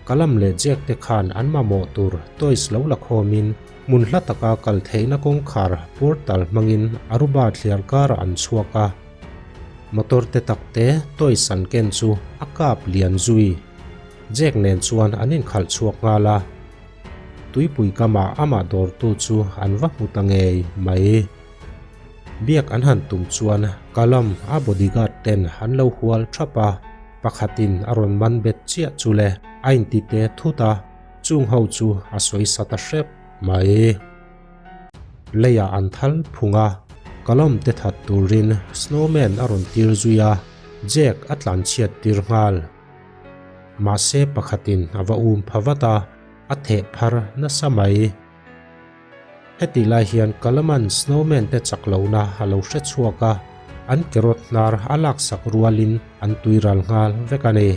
Kalam leh Jack te khan an mamawh tur toys lo la khawmin hmun hla taka kal theihna kawngkhar portal hmangin Aruba thliar karah an chhuak a. Motor te tak te toys an ken chu a kap lian zui. Jack nen chuan an inkhalh chhuak nghal a. Tuipui kamah amah dawrtu chu an va hmu ta ngei mai. Biak an han tum chuan Kalam a bodyguard ten an lo hual thap a, pakhatin a rawn man bet chiah chu le a inti te thut a, chung ho chu a sawi sa ta hrep mai. Leiah an thal phung a, Kalam te that turin Snowman a rawn tir zui a, Jack a tlanchhiat tir nghal. Mahse pakhatin a va um pha vat a, a theh phar nasa mai. Hetih lai hian Kalaman Snowman te chak lohna a lo hre chhuak a, an carrot hnar a laksak rualin an tui ral nghal vek a ni.